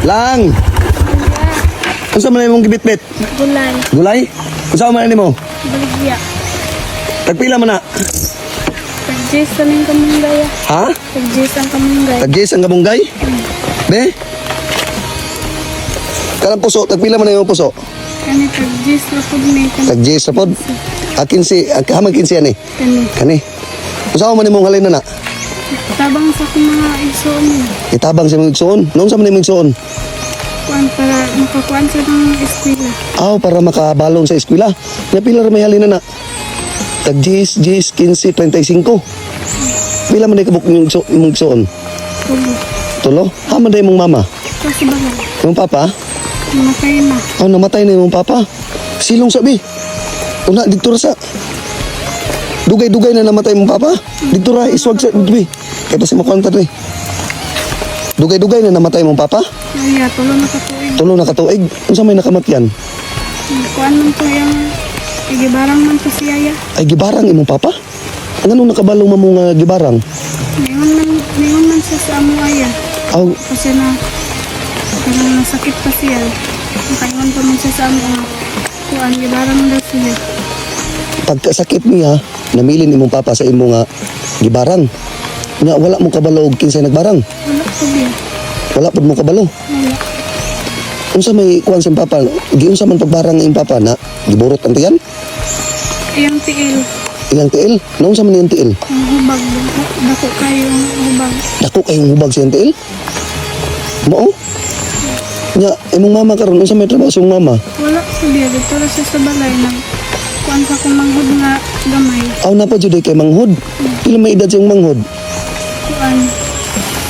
Lang. Unsa man imong gibitbit? Gulay. Gulay? Unsa man nimo? Baligya. Tagpila man na? Tag-jis ang kamunggay. Ha? Tag-jis ang kamunggay. Tag-gis ang kamunggay? Be? Kanang puso, tagpila man na imong puso? Kani tag-jis ra pud ni kani. Tag-gis ra pod. Ah, 15, ah, hamang 15 ani. Kani. Kani. Unsa man imong halin na na? Tabang sa akong mga igsoon niya. Itabang sa imong igsoon. Noon sa man imong igsoon? Kuan para makakuan sa ng eskwela. Aw, para makabalon sa eskwela. Nya pila ra may halin na na? Tag 10, 10, 15, 35. Pila man kabuk imong igsoon? Tulo. Tulo? Ha man day imong mama? Kasi balay. Imong papa? Namatay na. Oh, namatay na imong papa. Silong sabi. Una, dito ra sa... Dugay-dugay na namatay imong papa. Dito ra, iswag sa... Dito, kaya pa si makwanta rin. Dugay-dugay na namatay imong papa. Ay, tulo na katuig. Tulo na katuig. Unsa may nakamatyan? Kuan man to yung igibarang man to siya ya. Ay, gibarang imong papa? Nganong nakabalong mo nga gibarang? Ningon man siya sa amo aya. Aw, Kasi na kanang nasakit pa siya. Nakaingon pa man siya sa amo nga. Kuan gibarang daw siya. Pagkasakit niya, namilin imong papa sa imo nga gibarang. Nga wala mo kabalo og kinsay nagbarang. Wala ko biya. Wala pud mo kabalo. Wala. Unsa may kuan sa imong papa? Giunsa man pagbarang imong papa na giburot ang tiyan? Iyang tiil. Iyang tiil? Naunsa man iyang tiil? Ang hubag. Dako, dako kayong hubag. Dako kayong hubag sa iyang tiil? Mao? Nya, imong mama karon unsa may trabaho sa imong mama? Wala ko biya. Dito ra siya sa balay. Nag kuan sa akong manghod nga gamay. Aw na pa jud kay manghod. Pila may edad sa imong manghod? Kuan.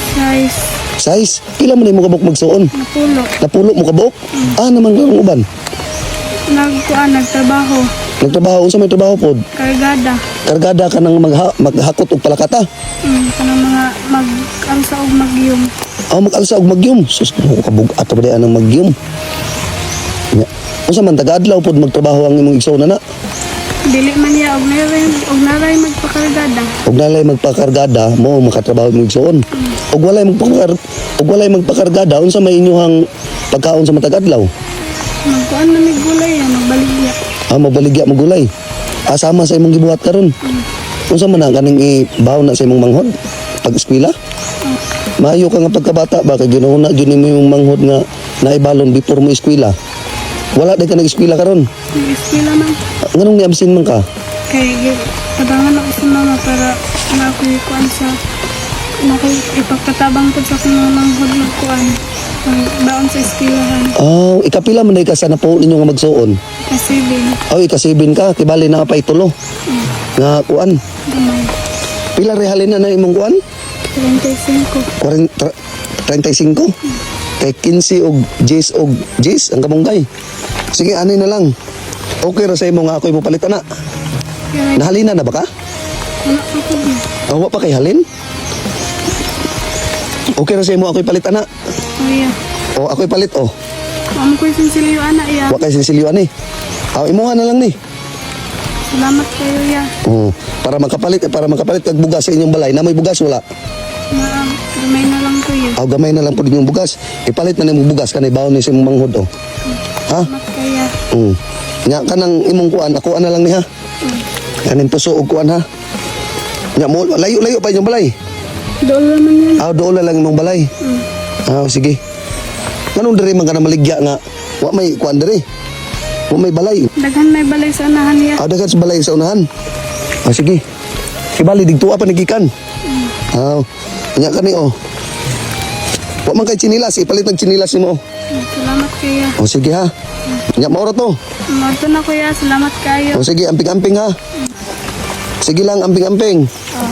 Size. Size? Pila man imo kabuk magsuon? Napulo. Napulo mo kabuk? Ah, naman karong uban. Nagkuan nagtrabaho. Nagtrabaho unsa may trabaho pod? Kargada. Kargada ka nang maghakot og palakata. Kanang mga mag-alsa og magyom. Aw mag-alsa og magyum. Sus, ko kabug ato ba anang magyum? Nya. Unsa man taga-adlaw pod magtrabaho ang imong igsoon na? Dili man niya og naray magpakargada. Og nalay magpakargada mo makatrabaho imong igsoon. Og walay magpakargada unsa may inyohang pagkaon sa matag adlaw? Magkuan na may gulay ya, magbaligya. Ah, mabaligya mo gulay. Asama sa imong gibuhat karon. Unsa man ang kaning ibaw na sa imong manghod pag eskwela? Maayo ka nga pagkabata ba kay ginuuna jud nimo imong manghod nga naibalon before mo eskwela. Wala day ka nag-eskwela karon. Nag-eskwela man. Nganong ni-absent man ka? Kay tabangan ako sa mama para na ako'y kuan sa na ako'y ipagkatabang po sa akong mga manghod magkuan. Ang baon sa eskwelahan. Oh, ikapila man day ka sa napuo ninyo nga magsuon? Kasi bin, Oh, ika-7 ka, kibali na pa itulo. Nga kuan. Gamay. Pila re halin na na imong kuan? 35. 40, 35. Kay 15 og 10 og 10 ang kamunggay. Sige, ani na lang. Okay ra sa imo nga ako'y mopalit ana. Kaya Nahalina na ba ka? wala pa ko biya. Oh, wa pa kay halin? Okay ra sa imo ako'y palit ana. Oh yeah. O ako'y palit oh. Amo ko yung sinsilyo ana ya. Wa kay sinsilyo ani. Aw imuha na lang ni. Salamat kayo ya. Oh, para makapalit kag bugas sa inyong balay. Na may bugas wala? Na gamay na lang ko ya. Aw gamay na lang pud inyong bugas. Ipalit na nimong bugas kanay bawon ni sa imong manghod oh. Ha? Salamat kayo. Nya kanang imong kuan ako ana lang ni ha. Kaning puso og kuan ha. Nya mo layo-layo pa inyong balay. Doon naman yan. Aw dool na lang imong balay. Aw sige. Nganong diri man ka na maligya nga wa may kuan diri? Wa may balay. Daghan may balay sa unahan niya. Aw daghan sa balay sa unahan. Aw sige. Kibali digtuwa pa ni gikan. Aw. Nya kani oh. Wa man kay tsinilas, ipalit ng tsinilas nimo. Oh. Salamat kayo. O sige ha. Nya maura to. Mato na kuya. Salamat kayo. O sige, amping-amping ha. Sige lang, amping-amping. Oh.